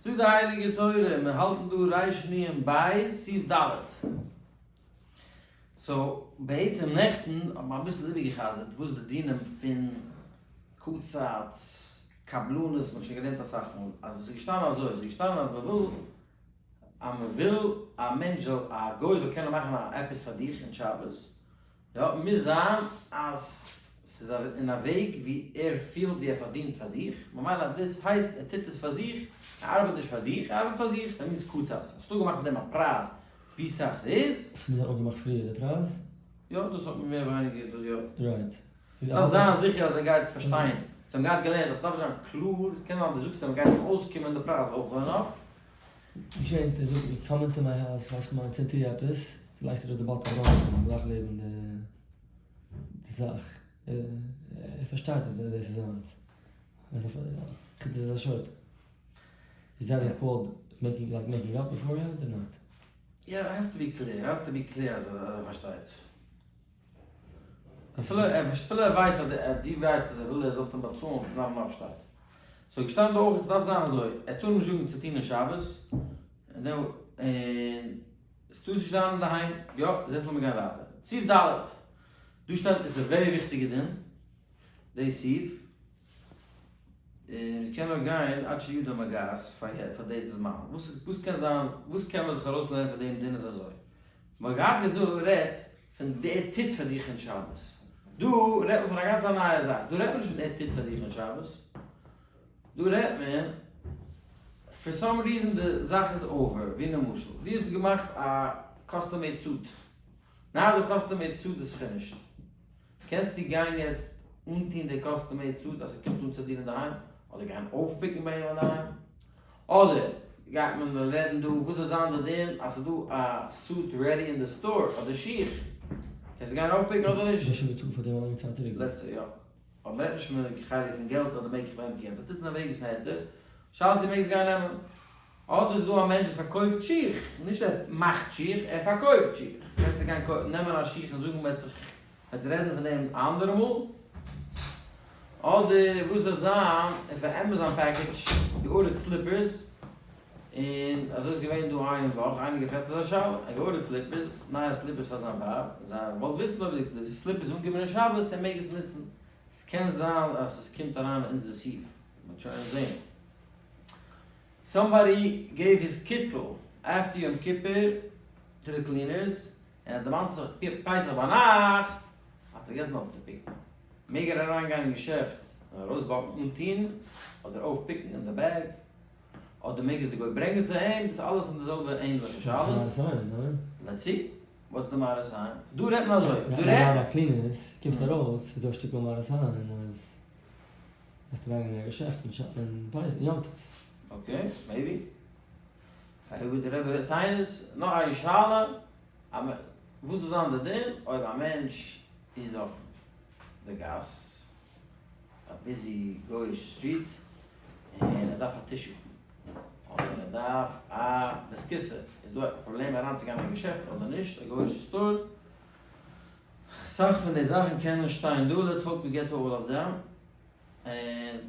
זאגט די הייליגע תורה, מיר האלטן דא ריש נון בית סעיף ד'. so בעצם נעכטן האט מען אביסל איבערגע'חזר'ט וואס די דינים פון קצץ, קבלנות, מען האט שוין געלערנט אסאך מאל, אז עס איז געשטאנען אזוי, עס איז געשטאנען אז מען וויל אז מען וויל א מענטש זאל, א גוי זאל קענען מאכן א עפעס פאר דיך אין שבת, יא, מוז זיין אז ס'איז אין א וועג ווי ער פילט ווי ער פארדינט פאר זיך, ממילא דאס הייסט ער טוט עס פאר זיך, ער ארבעט נישט פאר דיך, ער ארבעט פאר זיך, דער מיינט קצץ, האסטו געמאכט מיט דעם א פרייז ווי סאך ס'איז? ס'מוז זיין אפגעמאכט פריער די פרייז? יא, דאס האט מען מער ווייניגער דאס יא. right. דארף זיין זיכער אז ער גייט פארשטיין, זיי האבן געהאט געלערנט אז ס'דארף נישט זיין קלאר, ס'קען זיין דו זאגסט אים גייט זיך אויסקומען די פרייז אויך און אויף. געשענט, ער זאגט מיר come into my house ווייסט מיין צו טוה עפעס, דו לייגסט אראפ די bottle בראנפן גלייך לעבן די זאך, ער פארשטייט אז דאס איז זיינס, חוץ דאס איז א שוטה. איז that called making like making up beforehand or not? יא, has to be clear, has to be clear אז ער פארשטייט. אפילו ער ווייסט אז דו ווייסט אז ער וויל דו זאלסט אים באצאלן פון אויבן אויף שטייט. so געשטאנען דא אויך עס דארף זיין אזוי, ער טאר נישט זאגן צו טון אין שבת, און עס טאר נישט זיין אינדערהיים, יא, יעצט לאמיר גיין ווייטער. סעיף ד', דא שטייט עס איז א very וויכטיגע דין, די סעיף, און עס קען נאר גיין עד שידו מגעת פאר די זמן, וואס קען זיין, וואס קען מען זיך ארויסלערנען פון דעם דין איז אזוי, מען האט געהאט געזאגט רעדט פון דער טוט פאר דיך אין שבת, דא רעדט מען פון א גאנץ א נייע זאך, דא רעדט מען נישט פון ער טוט פאר דיך אין שבת, דא רעדט מען for some reason די זאך איז over, ווי למשל דו האסט געמאכט א custom made suit, now די custom made suit איז finished, קענסטו גיין יעצט אנטוהן די custom made suit אז ס'קומט אן צו דיר אינדערהיים, אדער גיין אויפ pick ן ביי אים אינדערהיים, אדער גייט מען רעדן דא וואס זאל זיין די דין אז ס'איז דא א suit ready אין די store אדער שיך, קענסטו גיין אויפ pick ן אדער נישט? מ'האט שוין געצאלט פאר דעם א לאנגע צייט צוריק. לעצטע יא. אבער מ'רעדט נישט פון די חלק פון געלט אדער מעג איך ביים געלט, ער טוט אין א וועג וואס היתר, שאלה צו מעגסט גיין נעמען. אדער איז דא א מענטש וואס פארקויפט שיך, נישט ער מאכט שיך, ער פארקויפט שיך, קענסטו גיין נעמען א שיך און זאגן מ'וועט זיך מ'וועט רעדן פון דעם א אנדערע מאל, אדער וואס וועט זיין if א Amazon package you ordered slippers, און אזוי איז געווען דא איין וואך, איינער געפרעגט אזא שאלה, ער געארדערט slippers, נייע slippers פאר זיין ווייב, און זיי וואלט וויסן אויב די slipper איז אנגעקומען אין שבת, ער מעג עס נוצן, ס'קען זיין אז עס קומט אריין אין אונזער סעיף, מ'וועט שוין זען. Somebody gave his קיטל after יום כיפור to the cleaners, און ער דערמאנט זיך פסח ביינאכט האט פארגעסן אויפצו pick ן. מעג ער אריין גיין אין געשעפט און ארויס walk ן אנטוהן אדער אויפ pick ן אין די bag? אדער מעג עס די גוי ברענגען צו אים? דאס אלעס זענען די זעלבע ענליכע שאלות. Let's see. וואס איז די מראית עין? דא רעדט מען אזוי. דא רעדט. ביי cleaners קומסט ארויס איז דא א שטיקל מראית עין אז וועסט אריין גיין אין א געשעפט אין פסח יום טוב. Okay, maybe. אבער די רבי רעדט איינס, נאך א שאלה, וואס זאל זיין די דין אויב א מענטש איז אויף די גאס, א busy גוי'אישע street, און ער דארף א tissue, אדער ער דארף א בית הכסא, איז דא א פראבלעם אריינצוגיין אין א געשעפט אדער נישט, א גוי'אישע store? אסאך פון די זאכן קענען שטיין דא, let's hope we get to all of them, און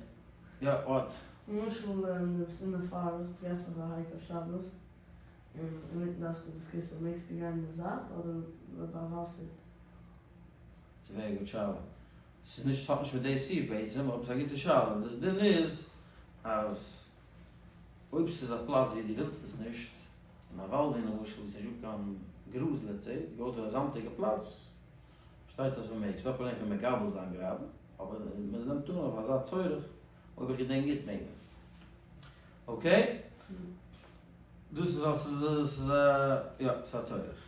יא, what? למשל ווען דו ביסט אין די forest גייסט אויף א hike אויף שבת און אינמיטן דארפסטו בית הכסא מעגסטו גיין אין די זייט אדער ביי וואסער? ס'איז very good שאלה. ס'איז נישט ס'האט נישט מיט די סעיף בעצם אבער ס'איז א גוטע שאלה. דאס דין איז אז אויב ס'איז א פלאץ ווי דו ווילסט עס נישט, אין א וואלד ווי למשל ווי ס'איז נישטא קיין גראז let's say, go to א זאמטיגע פלאץ, שטייט אז מ'מעג. ס'איז דא א פראבלעם פון מקבל זיין גראדע, אבער מ'נעמט אן אויף אזא צורך, אויב איך געדענק גוט מעג מען. Okay? דאס איז ווייל ס'איז ס'איז א יא ס'איז א צורך.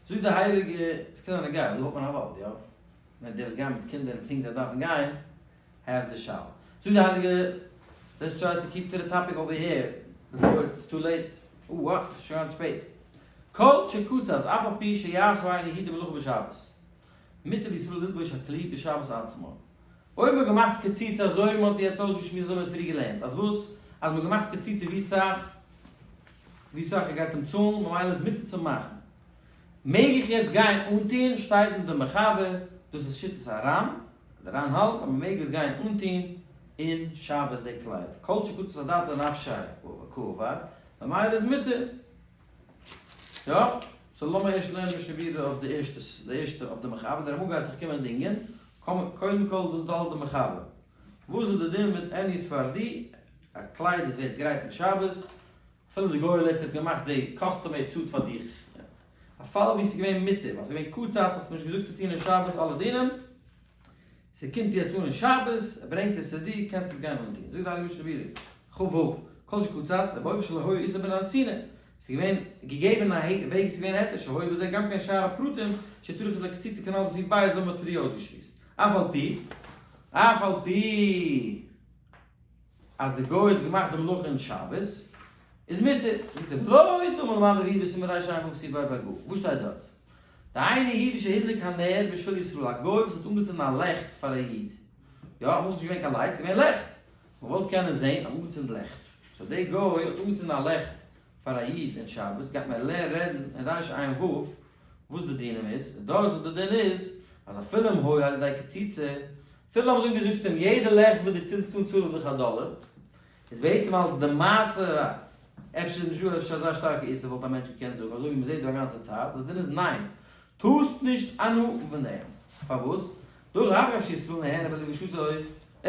זאגט די הייליגע, ס'קען זיין עגאל, דא האט מען א וואלד, יא? ווען די וואס גייען מיט קינדער און פונקט זיי דארפן גיין, have די שאלה. זאגט די הייליגע, let's try to keep to the topic over here before it's too late, אוה אה, ס'איז שוין היינט שפעט. כל שקצץ אף על פי שיעשו אין יהודה מלאכה בשבת, מותר לישראל ללבוש הכלי בשבת עצמו. אויב מ'האט געמאכט קציצה אזוי ווי מ'האט יעצט אויסגעשמועסט אזוי ווי מ'האט פריער געלערנט, אז וואס? אז מ'האט געמאכט קציצה ווי סאך ווי סאך ער גייט אים צאלן, ממילא איז מותר צו מאכן. מעג איך יעצט גיין אנטוהן? שטייט אין די מחבר, דאס איז שיטת הר"ן, די ר"ן האלט אז מ'מעג עס גיין אנטוהן. אין שבת די קלייד, כל שקצץ אדעתא דנפשיה קעבר, ממילא איז מותר. יא, so לאמיר ערשט לערנען משנה ברורה אויף די ערשטע, די ערשטע אויף די מחבר, די רמא גייט זיך קומען דינגען, קודם כל וואס האלט די מחבר? וואס איז די דין מיט עני ספרדי, א קלייד וואס ווערט גרייט אין שבת, אפילו די גוי לעצט האט געמאכט די custom made suit פאר דיך, א פאל ווי ס'איז געווען מותר, ווייל ס'איז געווען קצץ האסטו נישט געזאגט צו טון אין שבת אלע דינים, ס'קומט יעצט אן אין שבת, ער ברענגט עס צו דיר, קענסט עס גיין אנטון. זאגט די הייליגע משנה ברורה, כ ו, כל שקצץ, ובאופן שלא היה איסור בנתינה, ס'איז געווען געגעבן א וועג, ס'איז געווען היתר, שהיה בזה גם כן שאר הפרטים שצריך לקציצה כנל בסעיף ב', אזוי מ'האט פריער אויסגעשמועסט. אף על פי, אף על פי אז די גוי האט געמאכט די מלאכה אין שבת, איז מותר. זאגט ער, ולא תאמר למען רביעי בסימן רע"ו סי' ב' בגא. וואס שטייט דארט? דהיינו יהודי שהדליק הנר בשביל ישראל, א גוי וואס האט אנגעצינדן א לעכט פאר א איד, יא אמאל איז נישט געווען קיין lights, ס'איז געווען לעכט, מען וואלט קענען זען אז אנגעצינדן לעכט, so דער גוי האט אנגעצינדן א לעכט פאר א איד אין שבת, גייט מען רעדן אין רש ע ו' וואס די דינים איז, און דארט וואס די דין איז, אז אפילו אם היה על ידי קציצה, אפילו לאמיר זאגן דו זאגסט אים יעדע לעכט וואס דו צינדסט אן צאל איך דיך א דאלער, איז בעצם אלס די מעשה, אפשר איז נישטא אפשר אזא שטארקע איסור וואלט א מענטש געקענט זאגן אזוי ווי מ'זעט דא א גאנצע צייט, די דין איז ניין, טארסט נישט אנהאלטן פון דעם, פארוואס? דורך אף אגב שישראל נהנה בלבושתו ע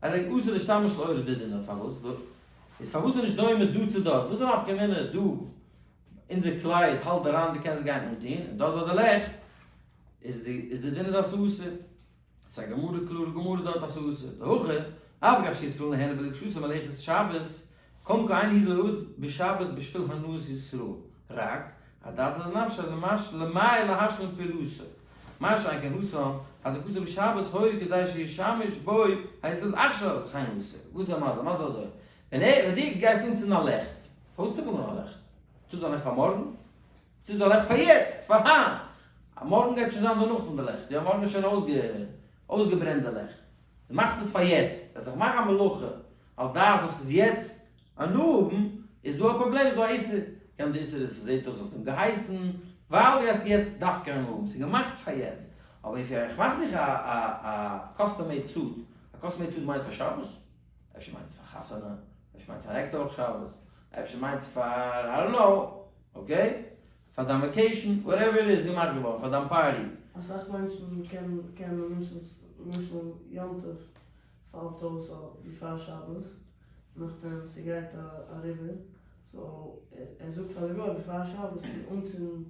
אז ער אסור להשתמש לאור די דין, פארוואס? איז פארוואס איז נישט דומה דא צו דארט? וואס איז די נפקא מינה דא אונזער קלייד האלט אריין דו קענסט גיין אנטון, און דארט ביי די לעכט איז די דין איז אז ס'אסור. ס'איז א גמרא, קלארע גמרא דארט אז ס'אסור. דהכא, אף אגב שישראל נהנה בלבושתו מלאכת שבת, קודם כל אין הוא דלא עביד בשבת בשביל הנאת ישראל, רק אדעתא דנפשיה למאי להשלים פעולתו, מה שאין כן התם, הדלקתו בשבת היה כדי שישמש בו הישראל עכשיו וכן אסור. וואס איז ער מסביר? ער מסביר אזוי, ווען ער, ווען דו גייסט אנצינדן א לעכט, פארוואס טוט מען אן א לעכט? צינד א לעכט פאר מארגן? צינד א לעכט פאר יעצט, פאר היינט! מארגן גייט שוין זיין דערנאך פון די לעכט, יא מארגן איז שוין אויסגעברענט די לעכט. דו מאכסט עס פאר יעצט, אז איך מאך א מלאכה על דעת אז ס'איז יעצט הנאה האבן, איז דא א פראבלעם, איז דא א איסור. קען די איסור איז ס'זעט אויס האסט אים געהייסן, ווייל דו גייסט יעצט דווקא הנאה האבן, ס'איז געמאכט פאר יעצט. אבער if איך מאך דיך א א custom made suit, א custom made suit מיינט פאר שבת? אפשר מיינט עס פאר חתונה? אפשר מיינט עס פאר נעקסטע וואך שבת? אפשר מיינט עס פאר I don't know, okay? פאר דיין vacation, whatever it is געמאכט געווארן, פאר דיין party. אסאך מענטשן קענען קענען למשל יום טוב פאלט אויס ווי פאר שבת, נאכדעם ס'גייט אריבער, so ער זאגט פאר די גוי בעפאר שבת צו אנצינדן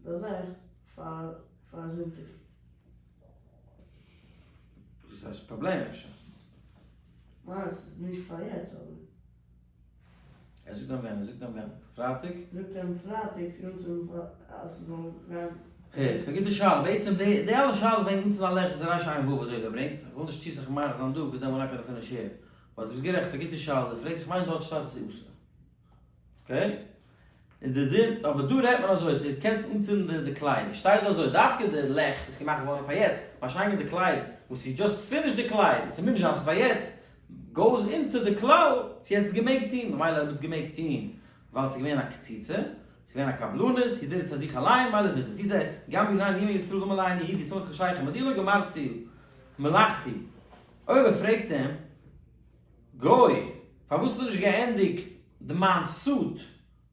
די לעכט פאר פאר זונטאג. דאס הייסט פראבלעם אפשר? ניין ס'איז נישט פאר יעצט אבער. ער זאגט אים ווען? ער זאגט אים ווען? פרייטאג? זאגט אים פרייטאג צו אנצינדן אז ס'זאל גיין. העי, ס'איז א גוטע שאלה. בעצם די די אלע שאלות וועגן אנצינדן א לעכט איז רש ע ו' אזוי געברענגט. איך וויל נישט צו סאך מאריך זיין דא, ביז דעמאלט לאקער אפילו נישט הער. but דו ביסט גערעכט, ס'איז א גוטע שאלה. דו פרעגסט, איך מיין דארט שטייט עס איז אסור. okay? און די דין, אבער דא רעדט מען אזוי, צו דו קענסט אנצינדן די קלייד, עס שטייט דא אזוי, דווקא די לעכט איז געמאכט געווארן פאר יעצט, מה שאין כן די קלייד וואס איז just finished די קלייד, עס מוז נישט זיין ס'איז פאר יעצט, goes אונטער די כלל צו ער האט עס געמעגט טון, ממילא אויב ער האט עס געמעגט טון ווייל ס'איז געווען א קציצה, ס'איז געווען א קבלנות, יעדער האט פאר זיך אליין, מילא איז מיט לפי זה, גם בעניין ימי ישראל אמר ליה אני יהודי סמוך חשיכה מדוע לא גמרתי מלאכתי, אויב ער פרעגט אים, גוי, פארוואס האסטו נישט געענדיגט די מיין suit?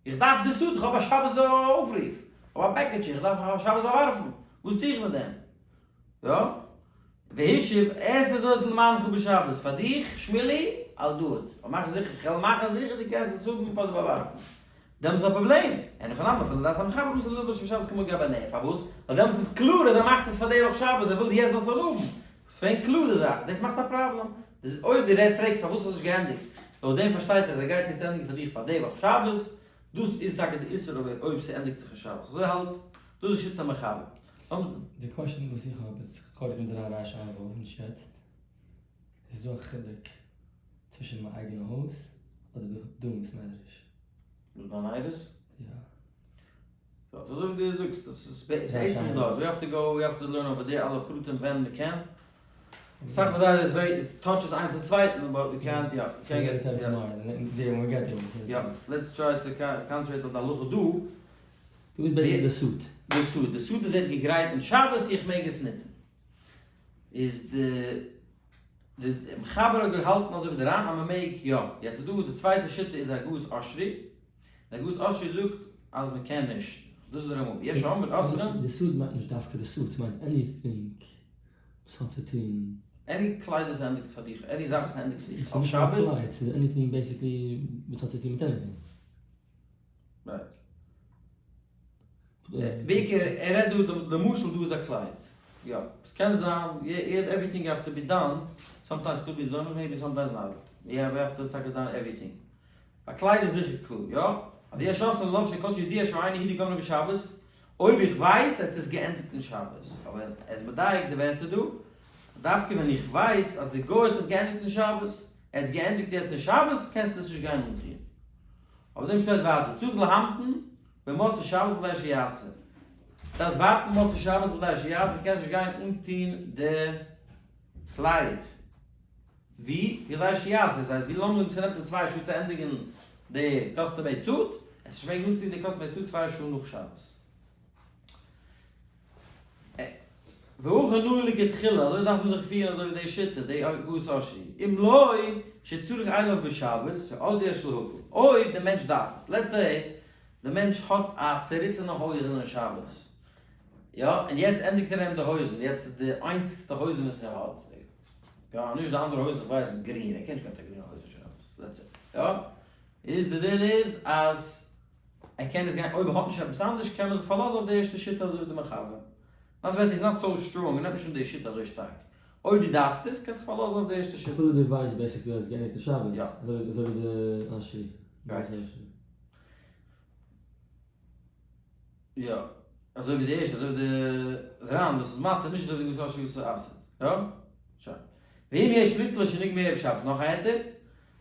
איך דארף די suit, איך האב א שבת אויפרוף, איך האב א package, איך דארף א שבת באווארפן, וואס טו איך מיט דעם? יא? והשיב, אעשה זאת למענך בשבת, פאר דיך, שמילי, I'll do it, אבער מאך זיכער, איך וועל מאכן זיכער דו קענסט עס האבן פאר די באווארפן. דעמאלטס איז א פראבלעם, אין הכי נמי, אפילו לדעת המחבר אסור ללבוש בשבת כמו גבי נר, פארוואס? ווייל דעמאלטס איז קלאר אז ער מאכט עס פאר די וואך שבת, ער וויל יעצט זאלסט עס האבן. ס'איז פאר אים קלאר די זאך, דאס מאכט א פראבלעם. אויב דו רעדסט פרעגסט פארוואס האסט נישט געענדיגט, לויט דעם פארשטייט ער אז ער גייט יעצט ענדיגן פאר דיך פאר די וואך שבת, דאס איז טאקע די איסור אבער אויב ס'ענדיגט זיך אין שבת. אזוי האלט, דאס איז שיטת המחבר. די question וואס איך האב איז קודם דריי רייש איין וואך נישט יעצט, איז דא א חילוק צווישן מיין אייגענע הויז אדער דא אין בית מדרש? וואס ביי נייערס? יא. יא, אזוי ווי דו זאגסט, דאס איז בעצם דארט, we have to go, we have to learn over די אלע פרטים ווען מען קען. אסאך פון זיי איז very, touches איינס צום צווייטן, but we can't, יא, קען געט, יא. יא, let's try to concentrate אויף די הלכה דא. דא איז בעצם די suit. די suit, די suit איז ווערט געגרייט אין שבת, איך מעג עס נוצן. איז די. די מחבר האט געהאלטן אזוי ווי די ר"ן אז מען מעג יא. יעצט איז דא די צווייטע שיטה איז הגהות אשרי, די הגהות אשרי זאגט אז מען קען נישט, דאס איז די רמ"א, יש אומרים אוסרין. די suit מיינט נישט דווקא די suit, ס'מיינט anything וואס האט צו טון. Any קלייד וואס ענדיגט פאר דיך, any זאך וואס ענדיגט פאר דיך אויף שבת. ס'איז נישט נאר קלייד, ס'איז anything basically וואס האט צו טון מיט anything. Right. בעיקר ער רעדט דא די משל דא איז א קלייד. יא. עס קען זיין יעדע everything have to be done, sometimes could be done maybe sometimes not. יא we have to טאקע done everything. א קלייד איז זיכער קלאר, יא? אבער יש אוסרין ללבשו כל שידוע שהאינו הידי גומרו בשבת, אויב איך ווייס ער האט עס געענדיגט אין שבת. אבער ער איז מדייק די ווערטער דא, דווקא ווען איך ווייס אז די גוי האט עס געענדיגט אין שבת, ער האט עס געענדיגט יעצט אין שבת, קענסטו עס נישט גיין אנטוען. אויף דעם שטייט ווייטער, צריך להמתין במוצאי שבת בכדי שיעשה. דארפסט ווארטן מוצאי שבת בכדי שיעשה, קענסט נישט גיין אנטון די קלייד. ווי? בכדי שיעשה, דאס הייסט ווי לאנג ס'נעמט אים צוויי שעה צו ענדיגן די custom made suit, עס איז שווער אנצוטון די custom made suit צוויי שעה נאך שבת. והכי נהוג לכתחילה, אזוי דארף מען זיך פירן אזוי ווי די שיטה, די הגהות אשרי, אם לא שצריך אליו בשבת, שאז יש להקל, אויב די מענטש דארף עס, let's say די מענטש האט א צעריסענע הויזן אין שבת, יא, און יעצט ענדיגט ער אים די הויזן, יעצט איז די איינציגסטע הויזן וואס ער האט, יא, נישט די אנדערע הויזן, איך ווייס איז גרין, ער קען נישט גיין מיט א גרינע הויזן שבת, let's say, יא, איז די דין איז אז ער קען עס גיין, אויב ער האט נישט עפעס אנדערש קען מען זיך פארלאזן אויף די ערשטע שיטה אזוי ווי די מחבר. נאט וועט איז not so strong, ער נעמט נישט אן די שיטה אזוי שטארק. אויב דו דארפסט עס, קענסט זיך פארלאזן אויף די ערשטע שיטה. אפילו דו ווייסט basically אז עס געענדיגט אין שבת, יא. אזוי ווי די אשרי. Right. יא. אזוי ווי די ערשטע, אזוי ווי די ר"ן וואס איז מתיר, נישט אזוי ווי די אשרי וואס איז אסור. יא? שוין. ואם יש ליתלוש שנגמר ערב שבת, נאך א היתר.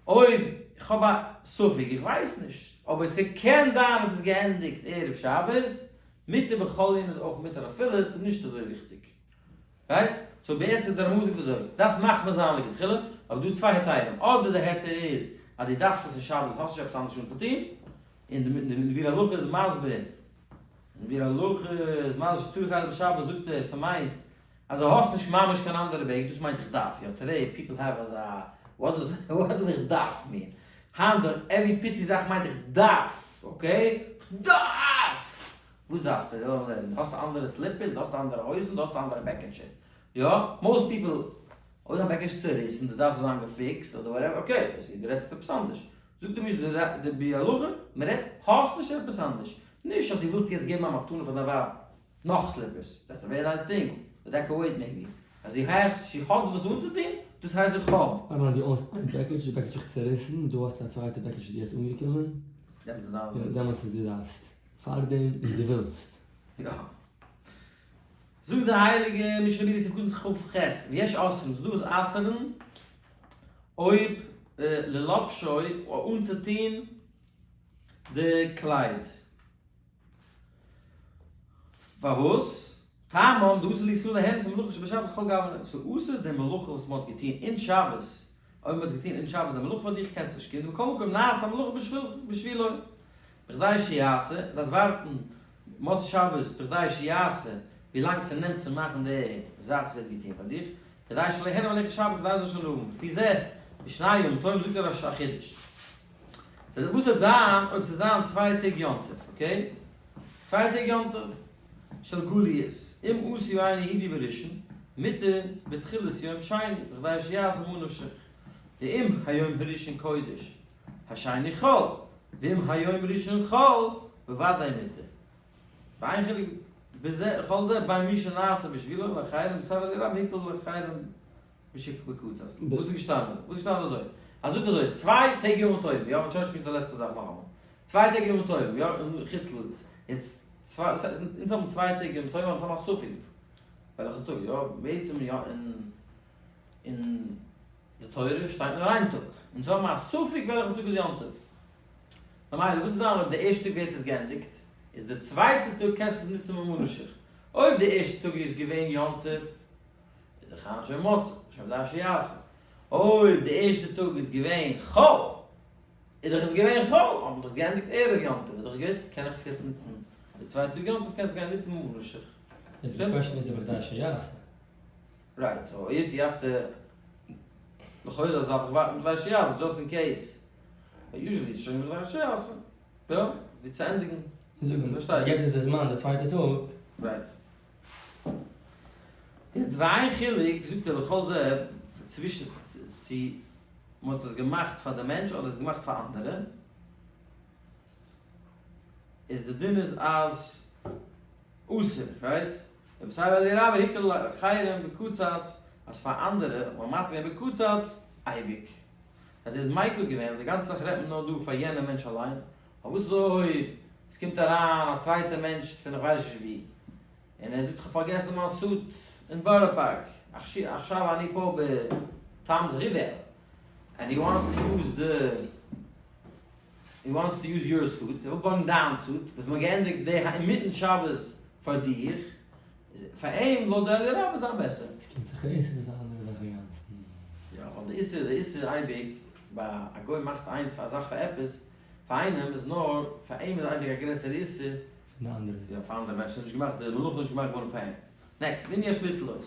אויב איך האב א ספק, איך ווייס נישט, אבער ס'קען זיין האט עס געענדיגט ערב שבת, מותר בכל יום איז אויך מותר אפילו עס איז נישט אזוי וויכטיג. Right? So בעצם דער רמ"א זאגט אזוי, דארפסט מחמיר זיין לכתחילה, אבער דא צוויי היתרים, אדער די היתר איז אז דו דארפסט עס אין שבת, האסט נישט עפעס אנדערש אנצוטון, און די ביאור הלכה איז מסביר, די ביאור הלכה איז מסביר שצריך ערב שבת זאגט ער ס'מיינט אז דו האסט נישט ממש קיין אנדערע וועג, דאס מיינט איך דארף, יא today people have אזא what does what does איך דארף mean? היינט דער every פיצי זאך מיינט איך דארף, okay? איך דארף! וואס דארפסטו? דו האסט אנדערע slippers, דו האסט אנדערע הויזן, דו האסט אנדערע בעקעטשע, יא? Most people, אויב דיין בעקעטשע איז צוריסן, דו דארפסט זיין געפיקסט אדער whatever, okay, דו רעדסט עפעס אנדערש. זאגט די משנה די ביאור הלכה, מען רעדט האסט נישט עפעס אנדערש, נישט אז דו ווילסט יעצט געבן א מתנה פאר דיין ווייב נאך slippers, that's a very nice thing, but that can wait maybe, אז זי הייסט זי האט וואס אנצוטון, דאס הייסט איך האב. אבער דו האסט איין בעקעטש, די בעקעטש איז צעריסן, דו האסט א צווייטע בעקעטש איז יעצט אנגעקומען, דעמאלטס איז אלעס. דעמאלטס איז דו דארפסט, פארדעם איז דו ווילסט. יא. זאגט די הייליגע משנה ברורה סעיף קטן כ"ח, ויש אוסרין, ס'דא וואס אסר'ן אויב ללבשו אנצוטוהן די קלייד. פארוואס? טעמם דאסור לישראל ליהנות ממלאכה שבשבת בכל גוונא, ס'איז אסור די מלאכה וואס מ'האט געטוהן אין שבת, אויב מ'האט עס געטוהן אין שבת די מלאכה פאר דיך קענסטו נישט קומען, מכל מקום נעשה המלאכה בשבילו, בכדי שיעשה, דארפסט ווארטן מוצאי שבת בכדי שיעשה, ווי לאנג ס'נעמט צו מאכן די זאך וואס ער האט געטוהן פאר דיך, כדי שלא יהנה מלאכת שבת כדי ער זאל שוין האבן, לפי זה, בשני ימים טובים זאגט ער א חידוש. סאו וואס וועט זיין אויב ס'וועט זיין צוויי טעג יום טוב, okay? צוויי טעג יום טוב של גליות, אם עשוי אינו הידי בראשון, מותר בתחילת יום שני, בכדי שיעשה ממה נפשך, דאם היום הראשון קודש, השני חול, ואם היום ראשון חול, בוודאי מותר. ואין חילוק בזה, כל זה בין מי שנעשה בשבילו לאחרים בצו על ידם הפיל לאחרים בשקבקוצה. וואס איז געשטאנען? וואס איז געשטאנען אזוי? אז זאגט אזוי, צוויי טעג ימים טובים, יא, מ'האט שוין געשמועסט די לעצטע זאך נאכאמאל. צוויי טעג ימים טובים, יא, אין חוץ לארץ. יעצט, צוויי, וואס הייסט, אונז האבן צוויי טעג ימים טובים, אונז האבן א ספק וועלכע טאג, יא, בעצם יא, אין אין די תורה שטייט נאר איין טאג. אונז האבן א ספק וועלכע טאג איז יום טוב. ממילא וואס איז זיין אויב די ערשטע טאג ווערט עס גענדיגט, איז די צווייטע טאג קענסטו עס נוצן ממה נפשך. אויב די ערשטע טאג איז געווען יום טוב, איז דאך היינט שוין מוצאי, שוין כדאי שיעשה. אויב די ערשטע טאג איז געווען חול, איז דאך עס געווען חול, האט מען דאך געענדיגט ערב יום טוב, איז דאך גוט, קען איך עס יעצט נוצן. די צווייטע טאג יום טוב קענסטו גיין נוצן ממה נפשך. איז די question איז בכדי שיעשה. Right, so if you have to. לכאורה דארף איך ווארטן בכדי שיעשה just in case, but usually איז שוין בכדי שיעשה, יא, ווי צו ענדיגן. זאגן, יעצט איז די זמן די צווייטע טאג. Right. יעצט ואין חילוק זאגט ער בכל זה צווישן צו מען האט עס געמאכט פאר די מענטש אדער עס געמאכט פאר אנדערע, איז די דין איז אז אסור, right? ובתר אלי' רבה הקל לאחרים בקצץ אז פאר אנדערע האט מען מתיר געווען בקצץ אייביג. אז ער איז מיקל געווען, די גאנצע זאך רעדט מען נאר דא פאר יענע מענטש אליין, פארוואס איז אויב עס קומט אריין א צווייטע מענטש פון איך ווייס נישט ווי, און ער זאגט איך האב פארגעסן מיין suit אין בארא פארק, עכשיו אני פה בטאמס ריווער, and he wants to use the he wants to use your suit, ער וויל בארגן דיין suit, וואס מ'האט געענדיגט די אינמיטן שבת פאר דיך, איז פאר אים לויט די אלי' רבה זיין בעסער. עס קומט זיך אויס איז א אנדערע זאך אינגאנצן. יא, ווייל די איסור, די איסור אייביג ביי א גוי מאכט איינס פאר א זאך פאר עפעס, פאר איינעם איז נאר, פאר אים איז אייביג א גרעסערע איסור. פון די אנדערע. יא, פאר אנדערע מענטשן איז נישט געמאכט, די מלאכה איז נישט געמאכט געווארן פאר אים. Next, ואם יש לתלות.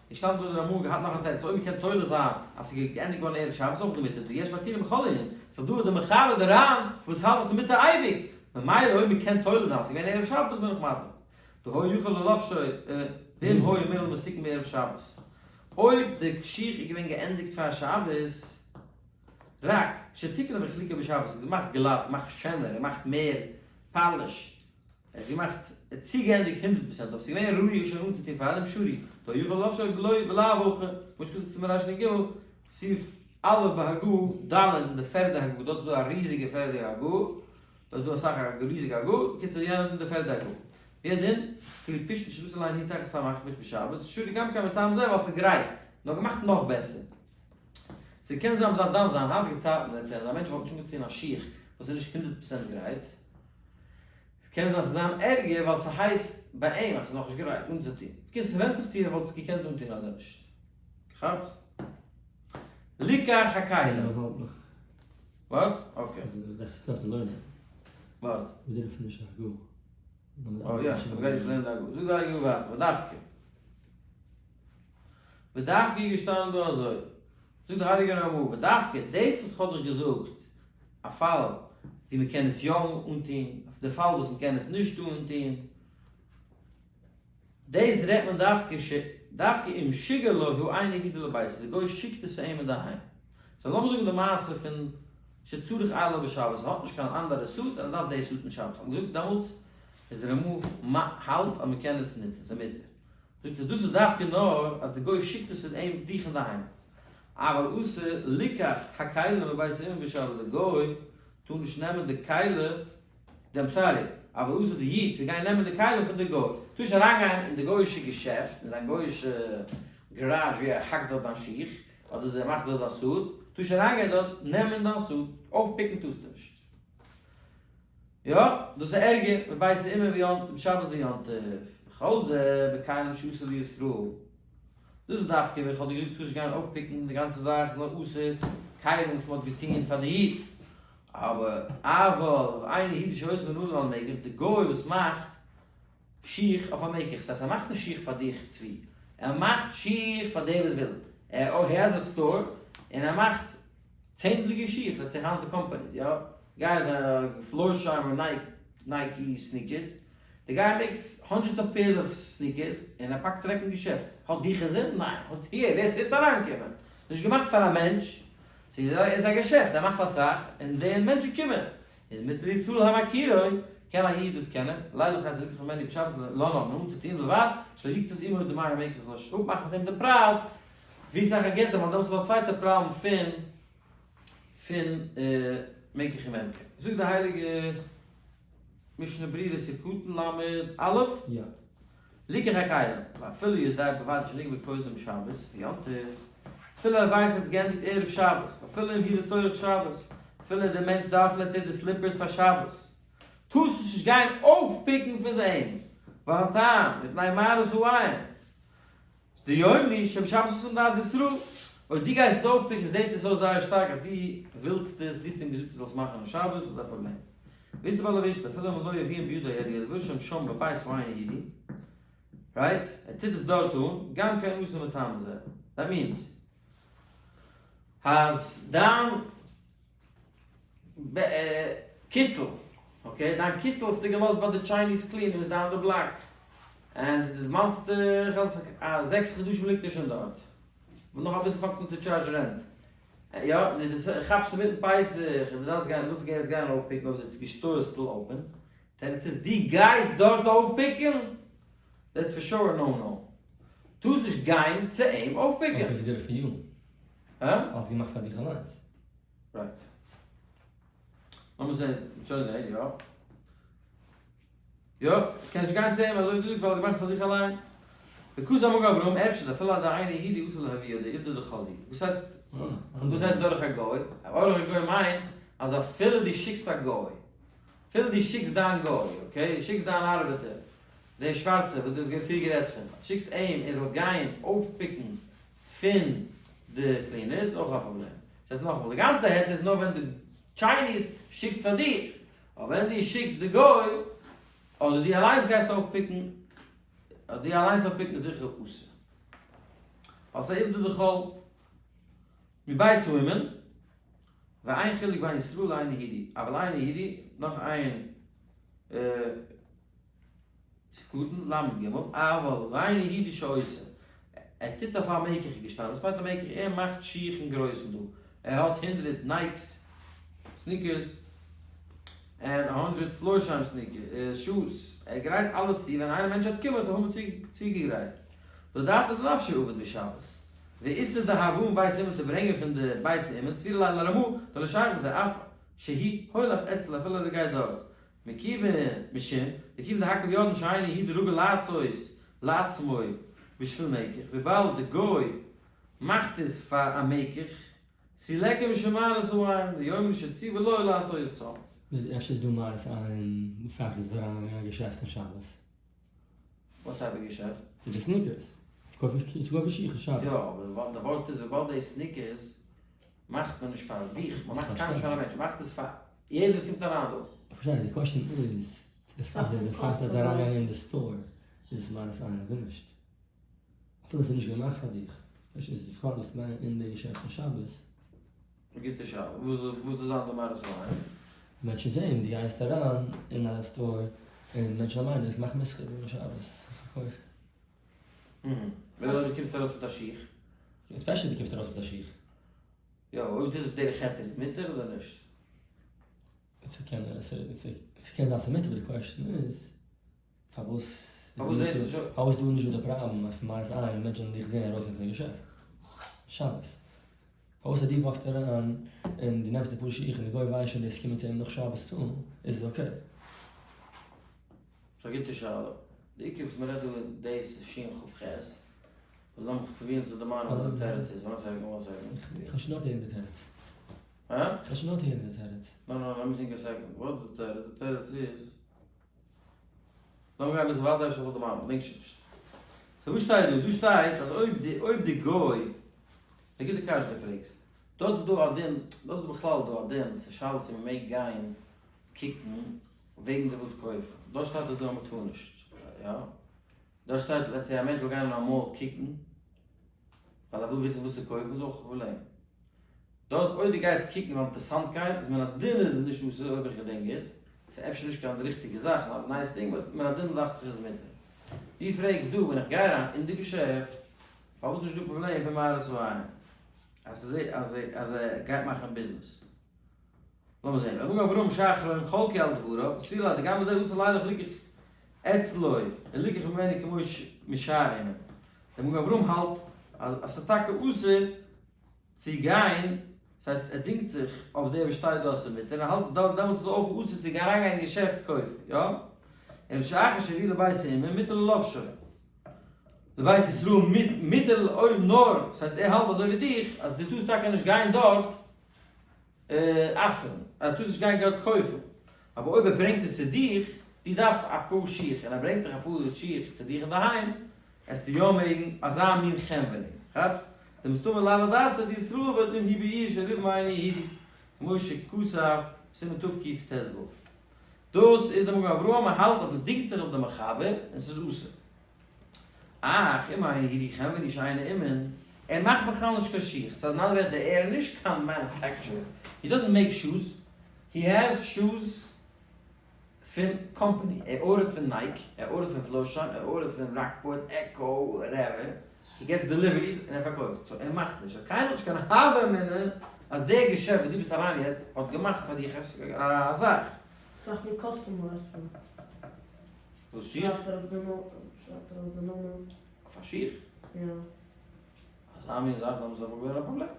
איך שטאנד דא דער אמאל געהאט נאך א תירוץ, אויב מ'קען תולה זיין אז ס'איז געענדיגט געווארן ערב שבת אויך די מותר, דיש מתירים בכל ענין, ס'איז דא די מחבר די ר"ן וואס האלט אז ס'איז מותר אייביג, ממילא אויב מ'קען תולה זיין אז ס'איז געווען ערב שבת בין איך מתיר. דהא יכול ללבשו ואם היה מנעול ומתוקן בערב שבת. אויב די שיך איז געווען געענדיגט פאר שבת, רק שתיקנו והחליקו בשבת, איז געמאכט גלאט, געמאכט שענער, געמאכט מער polish, ער האט געמאכט, ער האט צוגעענדיגט 100%, אבער ס'איז געווען ראוי שוין אנצוטון פאר דעם שרי, דהא יכול ללבשו בלא בלאו הכי, כמו שכתוב סימן רנ"ג, סעיף א' בהגה ד' אין די פערדע הגה, דארט איז דא א ריזיגע פערדע הגה, דארט איז דא אסאך א ריזיגע הגה, בקיצור יענע אין די פערדע הגה. והוא הדין, כלי פשתן שעשו עליהן הוא תחת המכחמש בשבת, שרי גם כן מטעם זה ווייל ס'איז גרייט, נאר געמאכט נאך בעסער. ס'קען זיין מ'דארף דן זיין, היינטיגע צייטן let's say אז א מענטש וואלט נישט אנגעטון א שיך וואס איז נישט 100% גרייט, ס'קען זיין ס'זאל זיין ערגער ווייל ס'הייסט ביי אים אז ס'איז נאכנישט גרייט אנצוטון. בקיצור ס'ווענדט זיך צו ער וואלט עס געקענט אנטון אדער נישט. כאפסט? ליקח הכלים. What? Okay. What? אוי יא, מ'גייט יעצט לערנען די הגהה. זאג די הגהה ווייטער, ודווקא. ודווקא איז געשטאנען דא אזוי. זאגט דער הייליגער רמ"א, ודווקא דאס וואס כ'האב דיך געזאגט, א פאל ווי מ'קען עס יא אנטוהן, די פאל וואס מ'קען עס נישט אנטוהן, דאס רעדט מען דווקא ש דווקא אם שיגר לו האינו יהודי לביתו, די גוי שיקט עס צו אים אינדערהיים. So לאמיר זאגן די מעשה פון שצריך אלו בשבת, ער האט נישט קיין אנדערע suit און ער דארף די suit אין שבת, האט מען געזאגט דעמאלטס איז די רמ"א האלט אז מ'קען עס נוצן, ס'איז מותר. זאגט ער דאס איז דווקא נאר אז די גוי שיקט עס צו אים דיך אינדערהיים, אבל אסור ליקח הכלים מבית האומן בשבת די גוי טאר נישט נעמען די כלי, דעם sorry, אבל אסור די איד צו גיין נעמען די כלים פון די גוי, טאר נישט אריינגיין אין די גוי'אישע געשעפט, אין זיין גוי'אישע גאראדזש ווי ער האקט דארט דיין שיך, אדער ער מאכט דארט דיין suit, טאר נישט אריינגיין דארט נעמען דיין suit, אויפפיקן טארסטו נישט. יא, דאס איז ערגער מבית האומן ווי שבת ויום טוב. וכל זה בכלים שעשו לישראל. דאס איז דווקא ווען כ'האב דיר געזאגט טארסט גיין אויפפיקן די גאנצע זאך נאר אסור כלים וואס מ'האט געטון פאר די איד. אבער אבל אינו יהודי שעושה מנעלים על מקח, די גוי וואס מאכט שיך אויף א מקח, ס'הייסט ער מאכט נישט שיך פאר דיך צבי, ער מאכט שיך פאר דער וואס וויל, ער has a store און ער מאכט צענדליגע שיך, let's say היינט די companies, יא, גיי אז א פלארשיימער Nike sneakers, די guy makes hundreds of pairs of sneakers און ער פאקט עס אוועק אין געשעפט, האט דיך אינזין? ניין, האט הי ווער ס'וועט אריינקומען, נישט געמאכט פאר א מענטש, ס'איז א געשעפט, ער מאכט אסאך און די מענטשן קומען, איז מותר לישראל המכירו, קען א איד דאס קענען, לילך אז יקח ממנו בשבת לנעלן אנצוטון לבד, שלא יקצוץ עמו דמי המקח זאל נישט אפמאכן מיט אים די פרייז, ווי סאך ער געט אים, ווייל דעמאלטס איז דא א צווייטע פראבלעם פון פון מקח וממכר. זאגט די הייליגע משנה ברורה סעיף קטן ל' א', יא. ליקח הכלים, ואפילו יודע בוודאי שנגמר קודם שבת ויום טוב, אפילו ער ווייסט אז עס געענדיגט ערב שבת, ואפילו אם הוא לצורך שבת, אפילו דער מענטש דארף let's say די slippers פאר שבת, טארסט נישט גיין אויפפיקן פון זיי, והטעם, מפני מראית העין. דיומרו שבשבת עשאן דעת ישראל, אויב דו גייסט עס אויפפיקן זעט עס אויס זייער שטארק אז דו ווילסט עס, דו האסט אים געזאגט ער זאל עס מאכן אין שבת, איז א פראבלעם. ואיתא בעל לבושת, אפילו אם לא יביאם בידו אלא ילבשם שם בבית האינו יהודי, right? ער טוט עס דארט אן, גם כן אסור מטעם זה. That means. אז דיין קיטל, okay, דיין קיטל האסטו געלאזט ביי די Chinese cleaners down the block, און דו דערמאנסט דיך אז 6 חדשים ליגט ער שוין דארט, און נאך אביסל פאנגט מען צו charge ן rent, יא, און דו כאפסט אינמיטן פסח, און דו דארפסט גיין, ווילסט גיין יעצט גיין אויפ pick ן אויב די store איז still open, תירוץ איז, דו גייסט דארט אויפ pick ן? That's for sure no no. טארסט נישט גיין צו אים אויפ pick ן. Okay, ס'איז דיר for you. הא? האסט געמאכט פאר דיך אליינס. Right. לאמיר זען, שוין זען, יא. יא, קענסט נישט גיין צו אים אזוי ווי דו זאגסט ווייל ער האט געמאכט פאר זיך אליין. וכתב המגן אברהם אפשר אפילו על ידי אינו יהודי אסור להביאו דעובדא דחול הוא. וואס הייסט וואס הייסט דורך א גוי? דורך א גוי מיינט אז אפילו דו שיקסט א גוי, אפילו דו שיקסט דיין גוי, okay, דו שיקסט דיין ארבעטער, דער שווארצער וואס דו האסט פריער גערעדט פון, שיקסט אים ער זאל גיין אויפ pick ן פון די cleaners, איז אויך א פראבלעם. דאס הייסט נאכאמאל, די גאנצע היתר איז נאר ווען די Chinese שיקט פאר דיך, אבער ווען דו שיקסט די גוי, אדער דו אליינס גייסט אויפ pick ן, אדער דו אליינס אויפ pick ן איז זיכער אסור. ווייל ס'איז עובדא דחול. מבית האומן, ואין חילוק בין ישראל לאינו יהודי, אבל אינו יהודי, נאך איין ס'קטן, ל' ג', אבל אינו יהודי שעושה, ער טוט אויף א מקח געשטאנען, וואס מיינט א מקח? ער מאכט שיך אין גרויסן דא, ער האט 100 Nikes sneakers, און 100 Florsheim sneaker shoes, ער גרייט אלעס צו, ווען איינער מענטש האט קומען האט ער האבן צוגעגרייט, לדעתו דנפשיה עבד בשבת, ואיסור דהבאה מבית אומן צו ברענגען פון די בית אומן, סבירא ליה לרמ"א, דלא שייך בזה, אף שהי' הולך אצל אפילו אז ער גייט דארט, מכיוון משום דכיוון דהכל יודעים שאינו יהודי רגיל לעשות לעצמו בשביל מקח, וויבאלד די גוי מאכט עס פאר א מקח, סילקא משום מראית העין, דיומא שציוה לו לעשותם. אפשר איז דא מראית עין די פאקט אז עס איז אריין אין א געשעפט אין שבת. וואס פאר א געשעפט? די sneakers. צו קויפן שיך אין שבת. יא, אבער די ווארט איז וויבאלד די sneakers מאכט מען נישט פאר דיך, מען מאכט קיינמאל נישט פאר א מענטש, מען מאכט עס פאר יעדער וואס קומט אריין דא. איך פארשטיי, די question איז, די פאקט אז זיי אריינגיין אין די store איז עס מראית עין אדער נישט? אפילו עס איז נישט געמאכט פאר דיך, אפשר איז די פאקט וואס גיין אין די געשעפט אין שבת. א גוטע שאלה, וואס איז אנדער מראית עין? מענטשן זעהן, דו גייסט אריין אין א store און מענטשן אליין איז מאכן מסחר אין שבת, עס פארקויפן. ווען אויב דו קומסט ארויס מיט א שיך? Especially דו קומסט ארויס מיט א שיך. יא, אויב דאס איז דרך היתר איז מותר אדער נישט? ס'קען זיין ס'איז מותר, אבער די question איז פארוואס פארוואס זעט נישט פארוואס דא נישט דא די פראבלעם אז פון מראית עין מענטשן זאלן דיך זעהן ארויסגיין פון די געשעפט שבת? פארוואס אז דו walk סט אריין און דו נעמסט אפאר שיך און די גוי ווייסט שוין דאס קומען צו אים נאך שבת צאלן איז עס okay? ס'איז א גוטע שאלה. די עיקר וואס מ'רעדט דא איז דאס שין כף חית. וואס לאמיך פרובירן צו דערמאנען וואס די תירוץ איז. One second, one second. איך האב שוין נאך הערן די תירוץ. הא? איך האב שוין נאך הערן די תירוץ. No no, לאמיר think a second. וואס איז די תירוץ? די תירוץ איז. לאמיר גיין אביסל ווייטער אפשר וועל איך דערמאנען. געדענק שוין נישט. So וואס שטייט דא? דא שטייט אז אויב די גוי, א גוטע קשיא דו פרעגסט. דארט איז דא א דין, דארט איז בכלל דא א דין, ס'איז שאלה צו מ'מעג גיין קוקן וועגן דו ווילסט קויפן. דארט שטייט אז דא אז מ'טאר נישט. יא. דארט שטייט let's say א מענטש זאל גיין אין א mall קוקן ווייל ער וויל וויסן וואס צו קויפן איז אויך א פראבלעם. דארט אויב דו גייסט קוקן ווייל אינטערסאנטקייט איז מן הדין איז עס נישט אסור אויב איך געדענק גוט. ס'איז אפשר נישט קיין ריכטיגע זאך, not nice thing, but מן הדין דאכט זיך איז מותר. דו פרעגסט דא ווען איך גיי אריין אין די געשעפט פארוואס נישט דא פראבלעם פון מראית העין אז אז אז ער גייט מאכן ביזנעס. לאמיר זעהן, והמגן אברהם שאחרונים חלקו על דבריו, וסבירה לה דגם בזה אסור לילך ליקח אצלו וליקח ממנו כמו משאר עמים. דער מגן אברהם האלט אז עס איז טאקע אסור צו גיין, דאס הייסט ער דינגט זיך אויף דער וואס שטייט דא אז ס'איז מותר, און ער האלט דארט דעמאלטס איז אויך אסור צו גיין אריינגיין אין געשעפט קויפן, יא? און שאחר שהביא לבית האומן מותר ללבשו. לבית ישראל מותר אויב נאר, דאס הייסט ער האלט אזוי ווי דיך אז דו טארסט טאקע נישט גיין דארט אסר'ן, אז דו טארסט נישט גיין געלט קויפן, אבער אויב ער ברענגט עס צו דיך, דו דארפסט א פאר שיך און ער ברענגט דיך א פאר שיך צו דיך אינדערהיים, עסטו יא מעגן, אזא מין חנווני, כאפסט? דמסתמא לאו אדעתא דישראל עבד אם הוא בעיר שרובם אינו יהודי, כמו שכתב בסימן תקט"ו. דאס איז דער מגן אברהם, ער האלט אז מען דינגט זיך אויף די מחבר און ס'איז אסור. אך אם אינו יהודי חנווני שאינו אומן. ער מאכט בכלל נישט קיין שיך, סא אין אנדערע ווערטער ער איז נישט קיין manufacturer, he doesn't make shoes, he has shoes פון קאמפאני, ער ארדערט פון Nike, ער ארדערט פון Florsheim, ער ארדערט פון Rockport, Ecco, whatever, he gets deliveries און ער פארקויפט, so ער מאכט נישט, so קיינער האט נישט קיין הוה אמינא אז דער געשעפט וואו דו ביסט אריין יעצט האט געמאכט פאר דיך א זאך. סאך מער customized פון. וואס שיך? שרייבט אראפ די שרייבט אראפ די נאמען. אויף א שיך? יא. אזא מין זאך דאן איז אבער געווען א פראבלעם.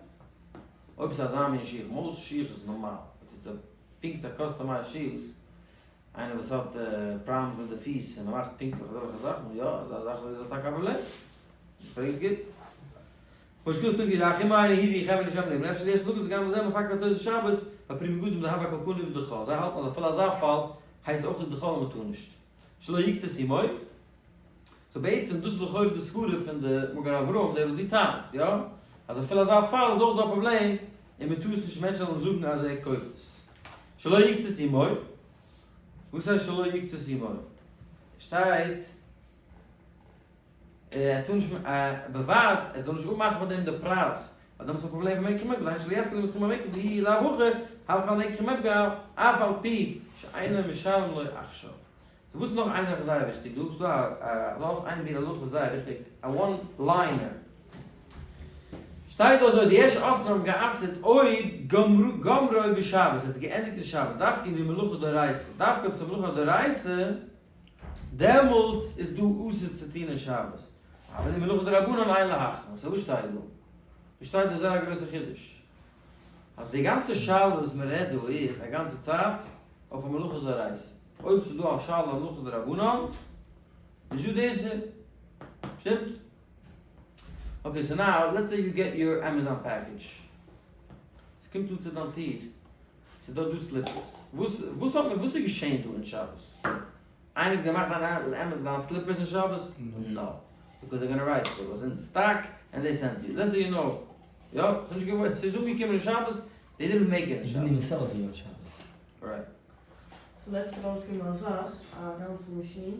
אויב ס'איז אזא מין שיך, most שיך איז נארמאל, אויב ס'איז א פונקט א customized שיך, איינער וואס האט problems מיט די פיס און מ'מאכט פונקטליך אזעלכע זאכן, יא, אזא זאך איז טאקע א פראבלעם. פרעגסט גוט. פשקו טוט געדאכט אימא איינע הידי חברה נישט האבן אפשר די שלאגן די גמ' זעמל פאקט תוס' שבת ביי פרי מגדים דהבה כל פנים ודחל זיי האלטן אז אפילו אזא פאל הייסט אויך דחל און מ'טאר נישט שלא יקצה סימוי so בעצם דאס איז לכאורה די סברה פון די מגן אברהם דער וואס דו טענה'סט יא אז אפילו אזא פאל איז אויך דא א פראבלעם און מ'טאר עס נישט מענטשן זאלן זאגן אז ער קויפט עס שלא יקצה סימוי וואס הייסט שלא יקצה סימוי? שטייט ער טאר נישט בווארט ער זאל נישט אפמאכן מיט דעם די פרייז, ווייל דעמאלטס איז א פראבלעם פון מקח וממכר, דהיינו שלא יסכים למסחר ממכר דאי לאו הכי הוה חל מקח וממכר אף על פי שאינו משלם לו עכשיו. so וואס איז נאך איין זאך וואס איז זייער וויכטיג דא, ס'איז דא א נאך איין ביאור הלכה וואס איז זייער וויכטיג, א one liner. שטייט דא אזוי, די יש אוסרים האבן גע'אסר'ט אויב גמרו בשבת, ער האט עס געענדיגט אין שבת, דווקא אם היא מלאכה דאורייתא, דווקא אויב ס'איז א מלאכה דאורייתא, דעמאלטס איז דא אסור צו טון אין שבת, אבל אם מלאכה דרבנן אין להחמיר, so וואס שטייט דא? דא שטייט דא זייער א גרויסע חידוש, אז די גאנצע שאלה וואס מען רעדט דא איז א גאנצע צייט אויף א מלאכה דאורייתא, אויב ס'איז דא א שאלה אויף מלאכה דרבנן, נישט דא די איסור, שטימט? okay, so now let's say you get your Amazon package, ס'קומט אן צו דיין טיר, ס'איז דא דא slippers. וואס וואס האט מען וואס איז געשען דא אין שבת? איינער האט געמאכט דיין עמעז דיין slippers אין שבת? no. Because they're gonna write it was in stock and they sent you. Let's say you know. יא, ס'איז נישט געווארן, ס'איז אנגעקומען אין שבת, they didn't make it אין שבת. They didn't even sell it to you on שבת. Right. ס'איז לעצטענס ארויסגעקומען א זאך, א גאנצע מאשין,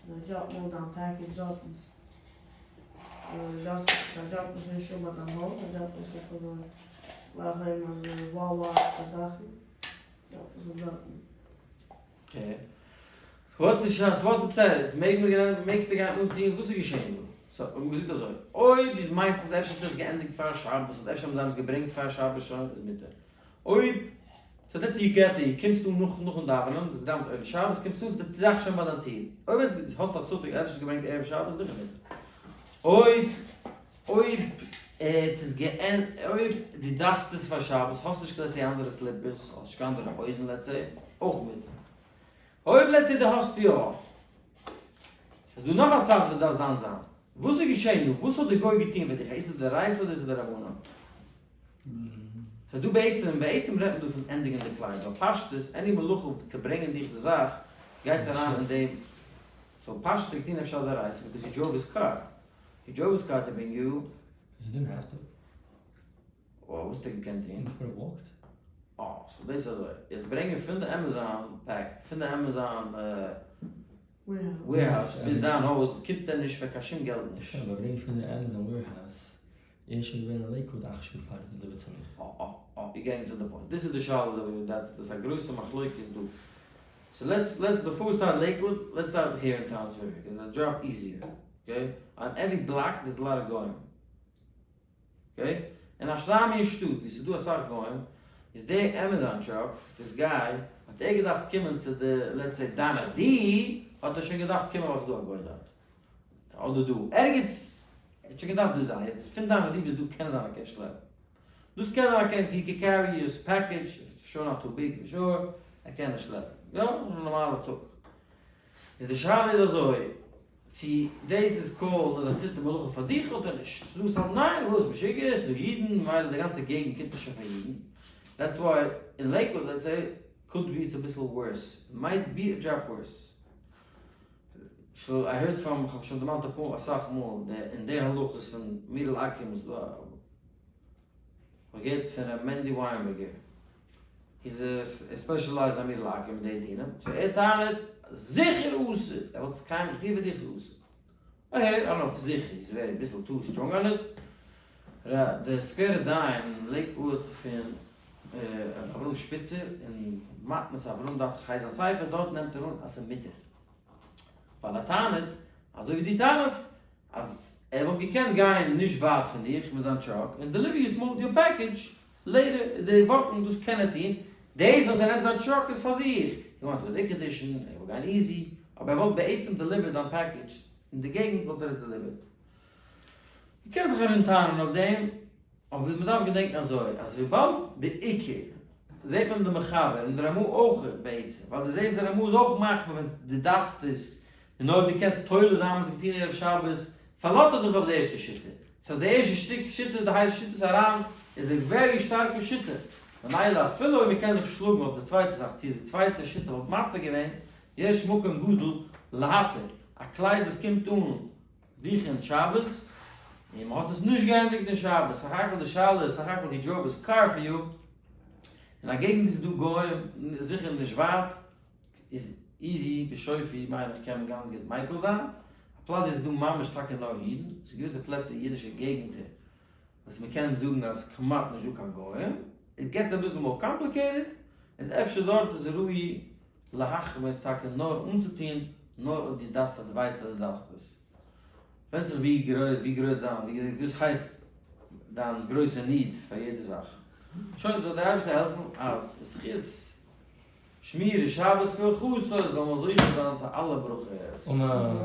זיי דראפן אויף דיין package דארטן. דאס זיי דראפן עס נישט אפ ביי דיין הויז, זיי דראפן עס אפ אזוי גלייך לעבן אזוי Wawa זאכן, דראפן עס אפ דארטן. Okay. וואטס די שאלה? וואטס די תירוץ? מעג מען גיין, מעגסטו גיין אנטוהן? וואס איז געשעהן דא? so האט מען געזאגט אזוי, אויב דו מיינסט אז אפשר האט ער עס געענדיגט פאר שבת, אדער אפשר האבן זיי אים עס געברענגט פאר שבת שוין, איז מותר. אויב, so let's say you get די, קומסט אן נאך נאכן דאווענען, דאס דאווענט ערב שבת, קומסט אן, ס'איז די זאך שוין ביי דיין טיר. אויב האסט א ספק אפשר איז געברענגט ערב שבת, זיכער מותר. אויב, אויב ער האט עס געענ, אויב דו דארפסט עס פאר שבת, האסט נישט let's say אנדערע slippers, האסט נישט קיין אנדערע הויזן let's say, אויך מותר. אויב let's say דו האסט יא, איז דא נאך א צד וואס דו דארפסט דן זיין. וואס איז געשען דא? וואס האט די גוי געטון פאר דיך? א איסור דאורייתא אדער איסור דרבנן? סאיז דא בעצם, בעצם רעדט מען דא פון ענדיגן די קלייד, ווייל פשטות, any מלאכה צו ברענגען דיך די זאך, גייט אריין אין דעם, so פשטות געטון אפשר דאורייתא, because he drove his car, he drove his car to bring you. He didn't have to. וואס האט ער געקענט טון? He could have walked. אה, so דאס איז אזוי, יעצט ברענגען פון די Amazon pack, פון די Amazon warehouse ביז דיין הויז קומט ער נישט פאר קיין שום געלט נישט. אבער ברענגען פון די Amazon warehouse ער איז שוין געווען אין Lakewood 8 שעה פאר די delivered צו מיך. אה אה אה, you getting to the point. דאס איז די שאלה דא, דאס איז א גרויסע מחלוקת דא. So let's let's before we start Lakewood, let's start here in Toms River, because I drop easier, okay? On every block there's a lot of גוים. Okay? אין א שלאמיע שטאט ווי ס'איז דא אסאך גוים, איז די Amazon truck, this guy, האט ער געדארפט קומען צו די, let's say דיינע די, האט ער שוין געדארפט קומען ווייל ס'איז דא א גוי דארט. אדער דא. ערגעץ, ער האט שוין געדארפט דא זיין. יעצט פון דיינע די ביז דא קען זיין ער קען שלעפן. דאס קען זיין ער קען, he can carry his package, if it's sure not too big for sure, ער קען עס שלעפן. יא, א נארמאלע טאג. איז די שאלה איז אזוי, צו דאס איז called אז ער טוט די מלאכה פאר דיך אדער נישט. ס'דא וואס האלטן ניין, וואס משוגע, ס'דא אידן, ממילא די גאנצע געגנט קומט נישט שוין פאר אידן. That's why אין Lakewood let's say could be it's אביסל worse, might be a drop worse. So I heard from, כ'האב שוין דערמאנט אפאר אסאך מאל, די אין די הלכות פון מידל עקום איז דא א, כ'האב געהערט פון ר' מענדי וויינבערגער, he's a specialized אין מידל עקום אין די דינים, so ער טענה'ט זיכער אסור, ער וואלט עס קיינמאל נישט געטון פאר דיך איז אסור. I hear, I don't know אויף זיכער, איז ווער אביסל too strong on it. דער סקווערע דיין אין לעיקוואוד פון ר' אברהם שפיצער אין מתנת אברהם דאכט זיך הייסט זיין ספר, דארט נעמט ער אן אז ס'איז מותר. ווייל ער טענה'ט, אזוי ווי דו טענה'סט, אז ער וואלט געקענט גיין נישט ווייט פון דיך מיט זיין truck און deliver יור small יור package later די וואכן, דאס קען ער טון, דאס וואס ער נעמט זיין truck איז פאר זיך, he wants good air condition, ער וויל גיין easy, אבער ער וואלט בעצם delivered דיין package אין די געגנט וואלט ער עס delivered. מ'קען זיך ארום טענה'ן אויף דעם, אבער מ'דארף געדענקן אזוי, אז וויבאלד בעיקר זעט מען די מחבר און די רמא אויך בעצם, ווייל דו זעסט די רמא איז אויך מחמיר ווען דו דארפסט עס, און אויב דו קענסט תולה זיין וואס איז געטון ערב שבת, פארלאזט ער זיך אויף די ערשטע שיטה. דאס הייסט די ערשטע שטיק שיטה, די הייסט שיטת הרן, איז א very שטארקע שיטה. ממילא אפילו אויב מ'קען זיך שלאגן אויף די צווייטע זאך צי די צווייטע שיטה וואלט מתיר געווען, יש מקום גדול להתיר, א קלייד וואס קומט אן דיכען שבת, און מען האט עס נישט געענדיגט אין שבת, סך הכל די שאלה איז סך הכל he drove his car for you, אין א געגנט ווי ס'איז דא גוים, זיכער נישט ווייט, איז easy בשופי מיין איך קען מען גאנץ גוט מיקל זיין, א פלאץ ווי ס'איז דא ממש טאקע נאר אידן, ס'איז געוויסע פלעצער אידישע געגנטער וואס מען קען זאגן אז כמעט נישט דא קיין גוים, it gets אביסל more complicated, איז אפשר דארט איז ראוי להחמיר טאקע נאר אנצוטוהן נאר אויב דו דארפסט אז דו ווייסט אז דו דארפסט עס. ווענדט זיך ווי גרויס ווי גרויס דיין ווי וואס הייסט דיין גרויסע need פאר יעדע זאך. שוין זאל דער אייבערשטער העלפן אז בזכות שמירת שבת כהלכתו זאל מען זוכה זיין צו אלע ברכות. אמן.